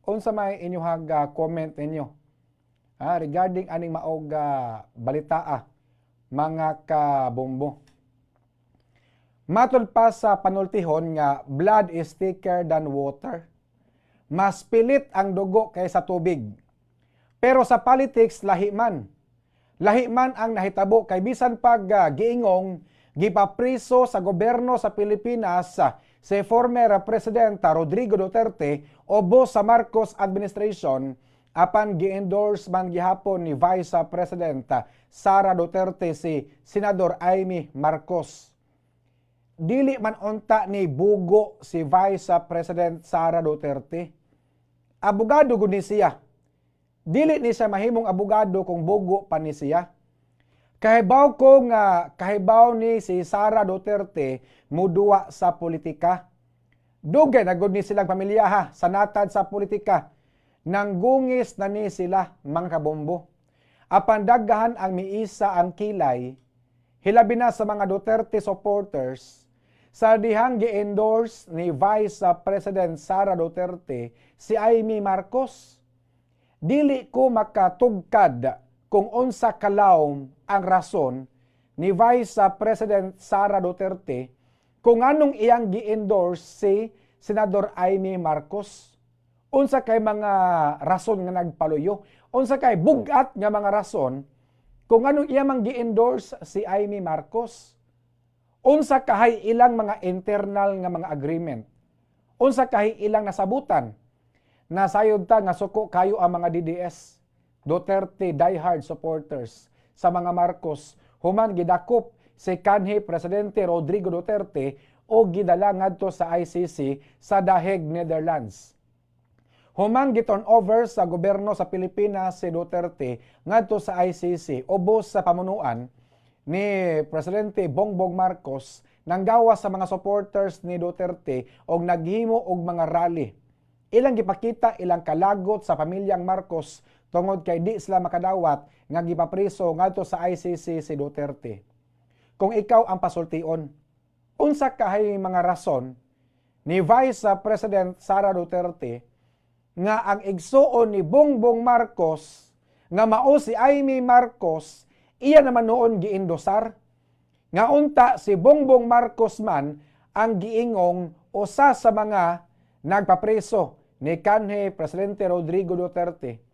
Unsa may inyong comment ninyo regarding aning maog balitaa, mga kabombo? Matud pa sa panultihon nga blood is thicker than water. Mas pilit ang dugo kaysa tubig. Pero sa politics, lahi man. Lahi man ang nahitabo kay bisan pag giingong gipapriso sa gobyerno sa Pilipinas si former President Rodrigo Duterte ubos sa Marcos administration, apan gi-endorse man gihapon ni Vice President Sara Duterte si Senador Imee Marcos. Dili man unta ni bugo si Vice President Sara Duterte. Abogado gud ni siya. Dili ni siya mahimong abogado kung bugo pa ni siya. Kahibaw ko nga kahibaw ni si Sara Duterte muduwa sa politika. Dugay na gud ni silang pamilya ha, sa natad sa politika. Nanggungis na ni sila, mga kabombo. Apan daghan ang miisa ang kilay, hilabi na sa mga Duterte supporters, sa dihang gi-endorse ni Vice President Sara Duterte si Imee Marcos. Dili ko makatugkad kung unsa kalawom ang rason ni Vice President Sara Duterte kung anong iyang gi-endorse si Senador Imee Marcos. Unsa kay mga rason nga nagpaluyo? Unsa kay bugat nga mga rason kung anong iyang mang gi-endorse si Imee Marcos? Unsa kahay ilang mga internal nga mga agreement? Unsa kahay ilang nasabutan? Nasayod ta nga suko kayo ang mga DDS, Duterte diehard supporters, sa mga Marcos human gidakop si kanhi Presidente Rodrigo Duterte o gidala ngadto sa ICC sa The Hague, Netherlands. Human gi-turn over sa gobyerno sa Pilipinas si Duterte ngadto sa ICC ubos sa pamunuan ni Presidente Bongbong Marcos, nanggawas sa mga supporters ni Duterte og naghimo og mga rally. Ilang gipakita ilang kalagot sa pamilyang Marcos tungod kay di sila makadawat nga gipapriso ngadto sa ICC si Duterte. Kung ikaw ang pasultion, unsa kahay mga rason ni Vice President Sara Duterte nga ang igsuon ni Bongbong Marcos nga mao si Imee Marcos iya naman noon giindosar? Nga unta si Bongbong Marcos man ang giingong usa sa mga nagpapreso ni kanhi Presidente Rodrigo Duterte.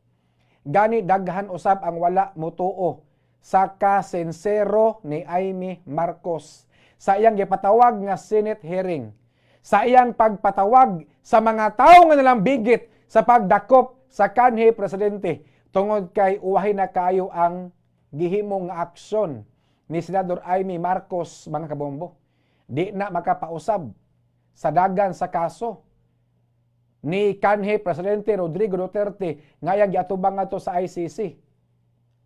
Gani daghan usab ang wala motuo sa kasensero ni Imee Marcos sa iyang gipatawag nga Senate hearing, sa iyang pagpatawag sa mga tawo nga nalambigit sa pagdakop sa kanhi presidente, tungod kay uwahi na kayo ang gihimong nga aksyon ni Senador Imee Marcos, mga kabombo. Di na makapausab sa dagan sa kaso ni kanhi Presidente Rodrigo Duterte nga iyang giatubang ngadto sa ICC.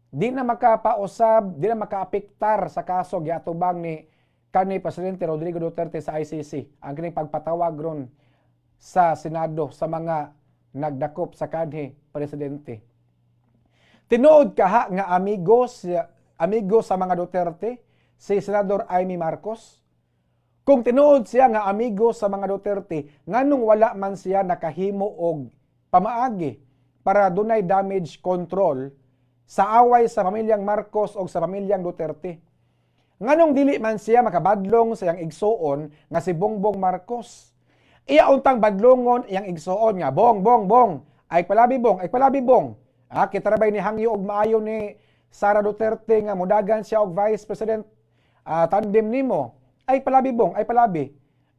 Di na makapausab, di na makaapektar sa kaso giatubang ni kanhi Presidente Rodrigo Duterte sa ICC ang kining pagpatawag ron sa Senado sa mga nagdakop sa kanhi presidente. Tinuod kaha nga amigo sa mga Duterte si Senador Imee Marcos? Kung tinuod siya nga amigo sa mga Duterte, nganong wala man siya nakahimo og pamaagi para dunay damage control sa away sa pamilyang Marcos o sa pamilyang Duterte? Nganong dili man siya makabadlong sa iyang igsuon nga si Bongbong Marcos? Iya untang badlongon iyang igsuon nga, "Bong, Bong, Bong, ay palabi Bong, ay palabi Bong. Ah, kita ra bay ni hangyo og maayo ni Sara Duterte nga mudagan siya og Vice President tandem nimo. Ay palabi Bong, ay palabi."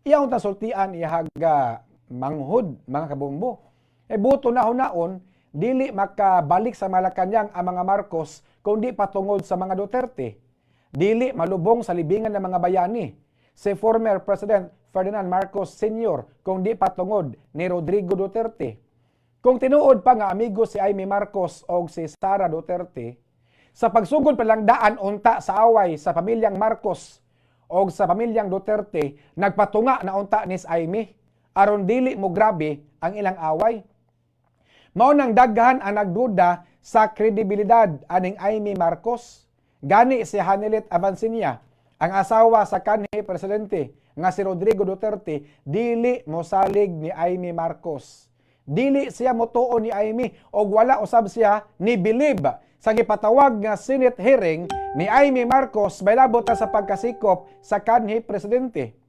Iya untang sultian iyahaga manghud, mga kabombo. E buto na hunaon, dili makabalik sa Malacanang ang mga Marcos kung di patungod sa mga Duterte. Dili malubong sa libingan ng mga bayani si former President Ferdinand Marcos Sr. kung di patungod ni Rodrigo Duterte. Kung tinuod pa nga amigo si Imee Marcos o si Sara Duterte, sa pagsugod pa lang daan unta sa away sa pamilyang Marcos o sa pamilyang Duterte, nagpatunga na unta ni Imee aron dili mo grabe ang ilang away. Mao nang daghan ang nagduda sa kredibilidad aning Imee Marcos. Gani si Honeylet Avanceña, ang asawa sa kanhi presidente nga si Rodrigo Duterte, dili mosalig ni Imee Marcos. Dili siya motuo ni Imee og wala usab siya ni believe sa gipatawag nga Senate hearing ni Imee Marcos baylabot na sa pagkasikop sa kanhi presidente.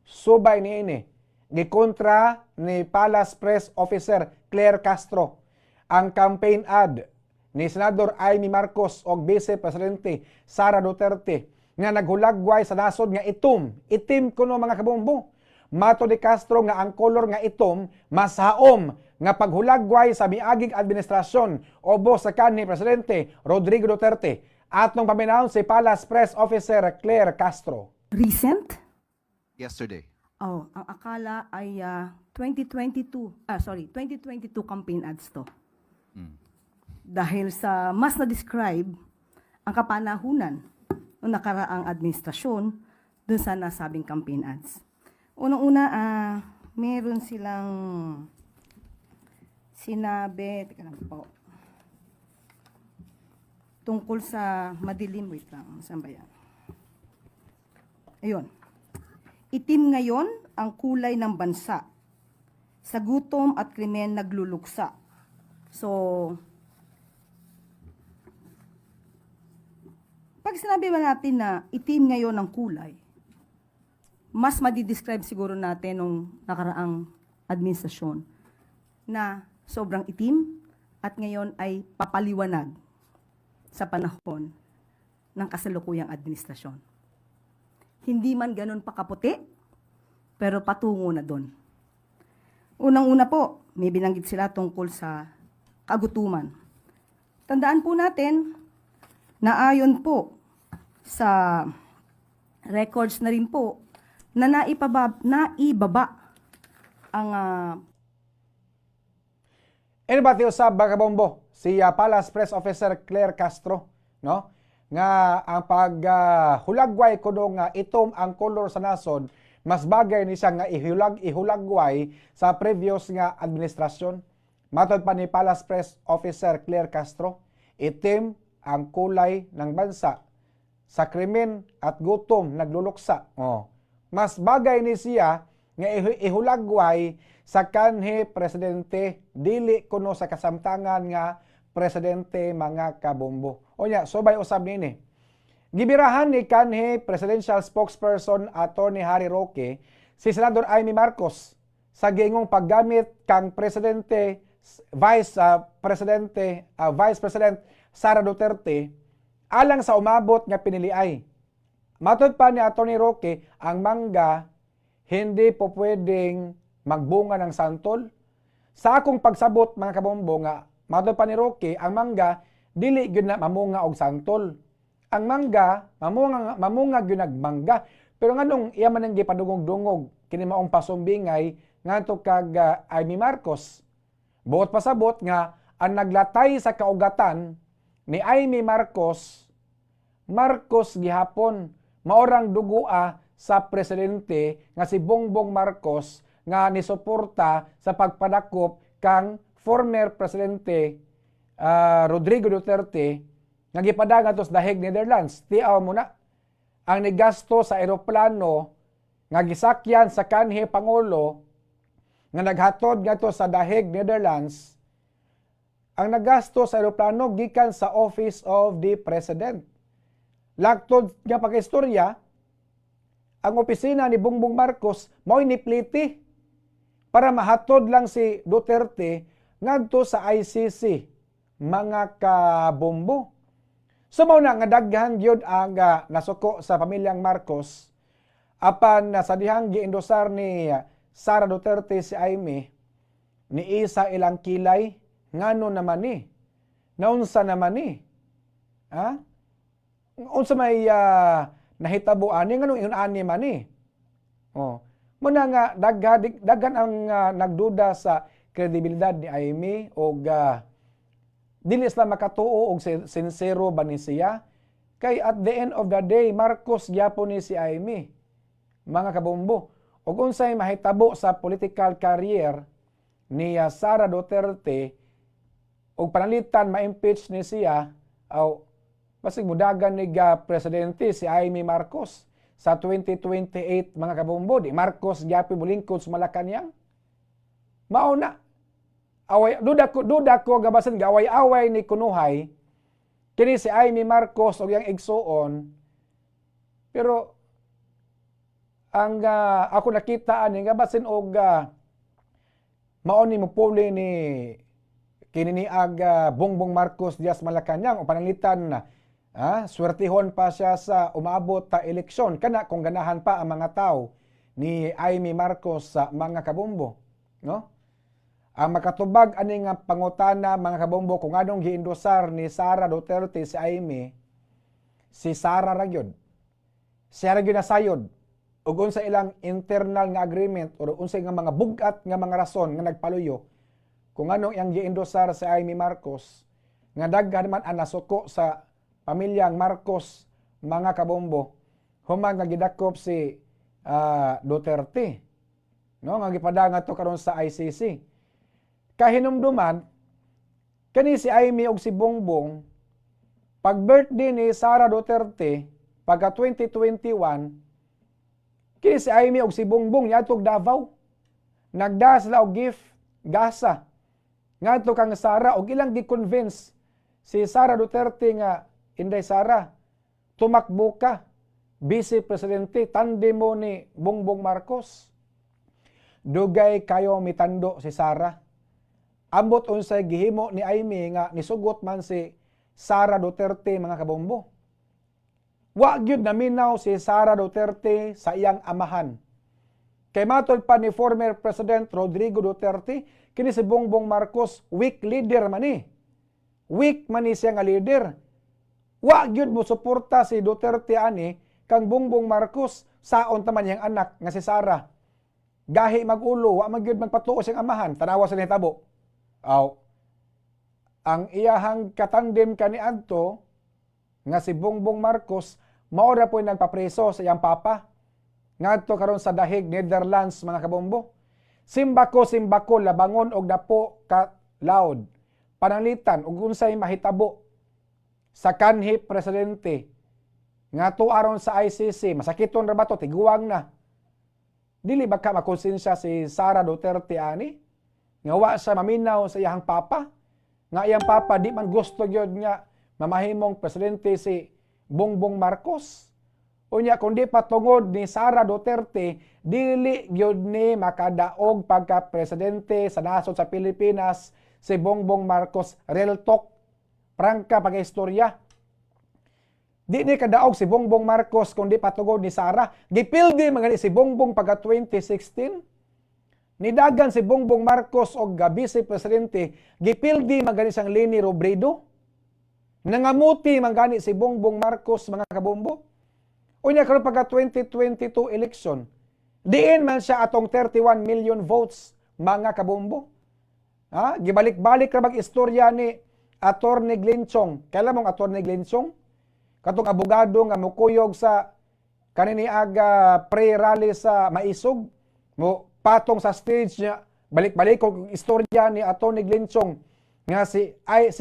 Subay niini, gikontra ni Palace Press Officer Claire Castro ang campaign ad ni Senador Imee Marcos og Vice Presidente Sara Duterte nga naghulagway sa nasod nga itom, itim kuno, mga kabombo. Matod ni Castro nga ang kolor nga itom mas haom nga paghulagway sa miaging administrasyon ubos sa kanhi Presidente Rodrigo Duterte. Atong paminawon si Palace Press Officer Claire Castro. Recent? Yesterday. Oh, ang akala ay 2022, sorry, 2022 campaign ads to. Dahil sa mas na-describe ang kapanahunan ng nakaraang administrasyon dun sa nasabing campaign ads. Unang-una, meron silang sinabi, teka lang po, tungkol sa madilim, wait lang, saan ba yan? Ayun. "Itim ngayon ang kulay ng bansa. Sa gutom at krimen nagluluksa." So, pag sinabi ba natin na itim ngayon ang kulay, mas madidescribe siguro natin nung nakaraang administrasyon na sobrang itim at ngayon ay papaliwanag sa panahon ng kasalukuyang administrasyon. Hindi man ganun pa kaputi, pero patungo na doon. Unang-una po, may binanggit sila tungkol sa kagutuman. Tandaan po natin na ayon po sa records na rin po na naibaba ang Ano ba usab, mga kabombo? Si Palace Press Officer Claire Castro, no? Nga ang pag hulagway kuno nga itom ang kolor sa nasod, mas bagay ni siya nga ihulagway sa previous nga administrasyon. Matod pa ni Palace Press Officer Claire Castro, itim ang kulay ng bansa. Sa krimen at gutom nagluluksa. Oh. Mas bagay ni siya nga ihulagway sa kanhi presidente, dili kuno sa kasamtangan nga presidente, mga kabombo. O nya, subay usab nini. Gibirahan ni kanhi presidential spokesperson Attorney Harry Roque si Senador Imee Marcos sa giingong paggamit kang presidente vice presidente Vice President Sara Duterte alang sa umabot nga piniliay. Matod pa ni Attorney Roque, ang mangga hindi po pwedeng magbunga ng santol. Sa akong pagsabot, mga kabombo, nga matod pa ni Roque, ang mangga dili gyud na mamunga og santol. Ang mangga mamunga gyud nagmangga. Pero nganong iya man ang gipadungog-dungog kini maong pasumbingay ngadto kag Imee Marcos? Buot pasabot nga ang naglatay sa kaugatan ni Imee Marcos, Marcos gihapon, maorang dugua sa presidente nga si Bongbong Marcos nga nisuporta sa pagpadakop kang former presidente Rodrigo Duterte nga gipadala ngadto sa The Hague, Netherlands. Tiaw mo na ang nigasto sa eroplano nga gisakyan sa kanhi pangulo nga naghatod ngadto sa The Hague, Netherlands. Ang nagasto sa eroplano gikan sa Office of the President. Laktod nga pagkistorya, ang opisina ni Bongbong Marcos mao'y nipliti para mahatod lang si Duterte ngadto sa ICC, mga kabombo. So mao na nga daghan gyud ang nasuko sa pamilyang Marcos apan na sa dihang giendosar ni Sara Duterte si Imee, ni isa ilang kilay, ngano naman ni? Naunsa naman ni? Ha? Unsa may nahitabo ani, nganong ingon ani man ni? Oh. Muna nga daghan ang nagduda sa kredibilidad ni Imee og dili sila makatuo og sinsero ba ni siya, kay at the end of the day, Marcos gyapon ni si Imee, mga kabombo. Og unsay mahitabo sa political career ni Sara Duterte og panalitan ma-impeach ni siya, aw basig mudagan ni ga presidente si Imee Marcos sa 2028, mga kabombo? Di Marcos gyapon molingkod sa Malacanang. Mao na. Away duda ko nga basin gaway-away ni kunuhay kini si Imee Marcos og iyang igsuon, pero ang ako nakita ani nga basin og mao ni mopuli ni kini ni ag Bongbong Marcos dias Malacañang o pananglitan na swertihon pa siya sa umaabot ta eleksyon kana kung ganahan pa ang mga tao ni Imee Marcos sa, mga kabombo, no? Ang makatubag ani nga pangutana, mga kabombo, kung anong giindosar ni Sara Duterte si Imee, si Sara ra gyud. Siya ra gyud nasayod ug unsa ilang internal nga agreement or unsa nga mga bug-at nga mga rason nga nagpaluyo kung anong iyang giindosar si Imee Marcos, nga daghan man ang nasuko sa pamilyang Marcos, mga kabombo, human nga gidakop si Duterte, no, nga gipadanga to karon sa ICC. Kahinumduman kani si Imee og si Bongbong, pag birthday ni Sara Duterte pagka 2021, kini si Imee og si Bongbong niadtog Davao, nagda sila og gift gasa ngadto kang Sara og ilang gi-convince si Sara Duterte nga, "Inday Sara, tumakbo ka vice presidente, tandem mo ni Bongbong Marcos." Dugay kayo mitando si Sara. Ambot unsay gihimo ni Imee nga nisugot man si Sara Duterte, mga kabombo. Wa gyud naminaw si Sara Duterte sa iyang amahan. Kay matod pa ni former President Rodrigo Duterte, kini si Bongbong Marcos weak leader man ni. Weak man ni siya nga leader. Wa gyud mo suporta si Duterte ani kang Bongbong Marcos, saon ta man iyang anak nga si Sara. Gahi magulo, wa man gyud magpatuo siyang amahan, tanawa sa nitabo. Aw. Ang iyahang katandem kaniadto nga si Bongbong Marcos mao ra po'y nagpapreso sa iyang papa ngadto karon sa Dahig, Netherlands, mga kabombo. Simbako simbako labangon og napo ka loud. Pananglitan ug unsay mahitabo sa kanhi presidente nga aron sa ICC, masakiton ra ba to, tiguang na. Dili ba ka makonsensya si Sara Duterte ani? Nga wa siya maminaw sa iyang papa? Nga iyang papa di man gusto gyud nga mamahimong presidente si Bongbong Marcos. Unya kung di pa tungod ni Sara Duterte, dili gyud ni makadaog pagka presidente sa nasod sa Pilipinas si Bongbong Marcos. Real talk. Prangka pag-istorya. Di ni kadaog si Bongbong Marcos kung di patugod ni Sara. Gipildi man gani si Bongbong pagka 2016. Nidagan si Bongbong Marcos og vice presidente, gipildi man gani siyang Leni Robredo. Nangamuti man gani si Bongbong Marcos, mga kabombo. Unya karon pagka 2022 election, diin man siya atong 31 million votes, mga kabombo. Ha? Gibalik-balik ra bag istorya ni Attorney Glenn Chong. Kailan mong Attorney Glenn Chong? Katong abogado nga mukuyog sa kanini aga pre-rally sa Maisog, mo patong sa stage niya, balik-balik og istorya ni Attorney Glenn Chong nga si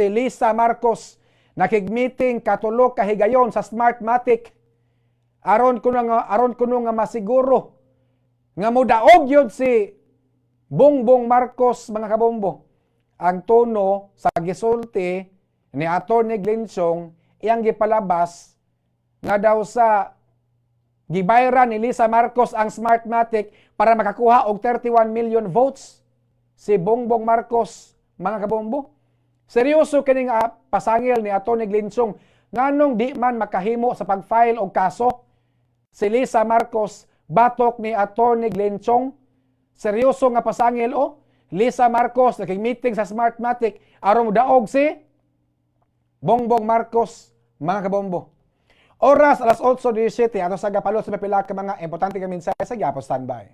Lisa Marcos nakig-meeting katulo ka higayon sa Smartmatic aron kuno nga masiguro nga modaog yun si Bongbong Marcos, mga kabombo. Ang tono sa gisulti ni Attorney Glenn Chong, iyang gipalabas nga daw sa gibayran ni Lisa Marcos ang Smartmatic para makakuha og 31 million votes si Bongbong Marcos, mga kabombo. Seryoso kini nga pasangil ni Attorney Glenn Chong, nganong di man makahimo sa pag-file og kaso si Lisa Marcos batok ni Attorney Glenn Chong? Seryoso nga pasangil o. Lisa Marcos naking meeting sa Smartmatic aron modaog si Bongbong Marcos, mga kabombo. Oras alas 8:17, ato sa gapalo sa mapila ka mga importante nga mensahe sa gyapon. Standby.